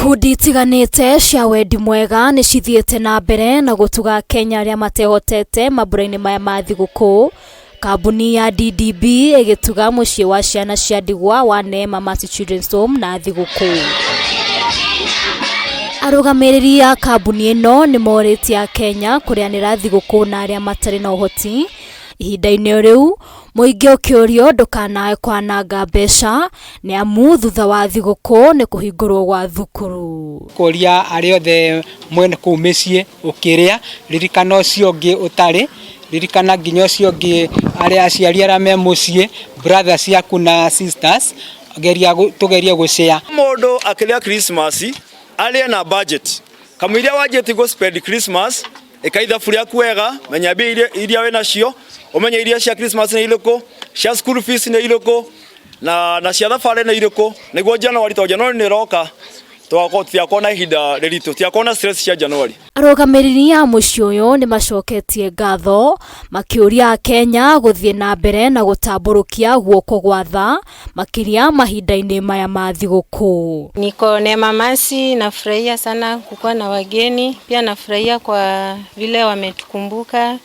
Ikundi itiganĩte cia wendi mwega nĩ cithiĩte na mbere na gũtuga Akenya arĩa matehotete mambura-inĩ maya ma thigũkũ. Kambuni ya DDB ĩgĩtuga mũciĩ wa ciana cia ndigwa wa Neema Mercy Children's Home na thigũkũ. Arũgamĩrĩri a kambuni ĩno nĩ morĩtie Akenya kũrĩanĩra thigũkũ na arĩa matarĩ na ũhoti. Ihinda-inĩ o rĩu, mũingĩ ũkĩũrio ndũkanae kwananga mbeca nĩ amu thutha wa thigũkũ nĩ kũhingũrwo gwa thukuru. Kũria arĩa othe mwene kũu mĩciĩ ũkĩrĩa, ririkana ũcio ũngĩ ũtarĩ, ririkana nginya ũcio ũngĩ arĩa aciari arĩa me mũciĩ, brother ciaku na sisters, geria tũgerie gũshare. Mũndũ akĩrĩa Christmas arĩe na budget, kamũiria wanjĩtie gũ spend Christmas, ĩka ithabu rĩaku wega, menya mbia iria wĩ nacio, ũmenye iria cia Christmas nĩ irĩkũ, cia school fees nĩ irĩkũ, na cia thabarĩ nĩ irĩkũ, nĩguo January, tondũ January nĩ ĩroka, tũtigakorwo na ihinda rĩritũ, tũtigakorwo na stress cia January. Arũgamĩrĩri a mũciĩ ũyũ nĩ macoketie ngatho makĩũria Akenya gũthiĩ na mbere na gũtambũrũkia guoko gwa tha makĩria mahinda-inĩ maya ma thigũkũ. Niko Neema Mercy, nafurahia sana kukuwa na wageni, pia nafurahia kwa vile wametukumbuka.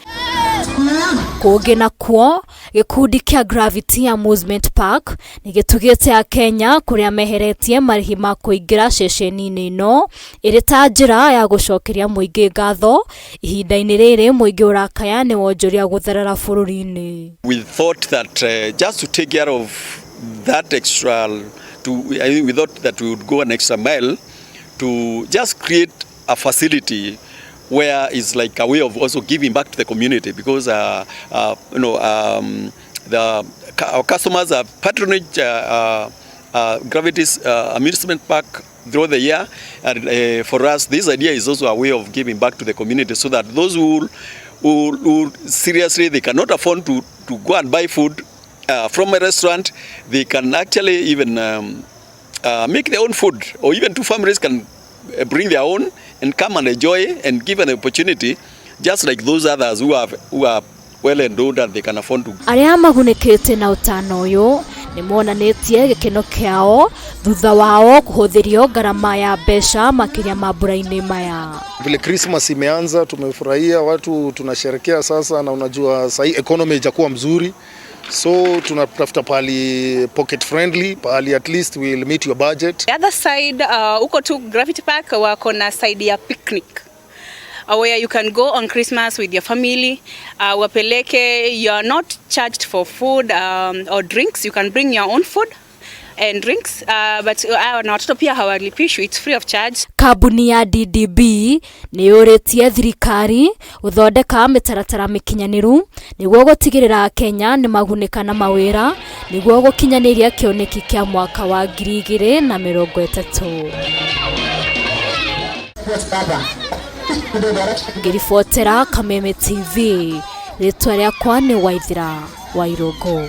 Kũngĩ nakuo, gĩkundi kĩa Gravity Amusement Park nĩ gĩtugĩte Akenya kũrĩa meheretie marĩhi ma kũingĩra ceceni-inĩ ĩno ĩrĩ ta njĩra ya gũcokeria mũingĩ ngatho ihinda-inĩ rĩrĩ mũingĩ ũrakaya nĩ wonjoria gũtherera bũrũri-inĩ. We thought that just to take care of that extra, we thought that we would go an extra mile to just create a facility where it's like a way of also giving back to the community, because our customers have patronaged Gravity's amusement park throughout the year, and for us this idea is also a way of giving back to the community, so that those who seriously they cannot afford to go and buy food from a restaurant, they can actually even make their own food, or even two families can bring their own and come and enjoy and give an opportunity, just like those others who are well endowed and they can afford to. Arĩa magunĩkĩte na ũtana ũyũ nĩ monanĩtie gĩkeno kĩao thutha wao kũhũthĩrio ngarama ya mbeca makĩria mambura-inĩ maya. Vile Christmas imeanza, tumefurahia, watu tunasherekea sasa, na unajua sahii economy haijakuwa mzuri, so tunatafuta pahali pocket friendly, pahali at least will meet your budget. The other side, huko tu Gravity Park wako na side ya picnic where you can go on Christmas with your family. Wapeleke, you are not charged for food or drinks. You can bring your own food and drinks, but na watoto pia hawalipishwi, it's free of charge. Kambuni ya DDB nĩ yũrĩtie thirikari gũthondeka mĩtaratara mĩkinyanĩru nĩguo gũtigĩrĩra Akenya nĩ magunĩka na mawĩra nĩguo gũkinyanĩria kĩoneki kĩa mwaka wa 2030. Ngĩribotera Kameme TV, rĩtwa rĩakwa nĩ Waithira wa Irũngũ.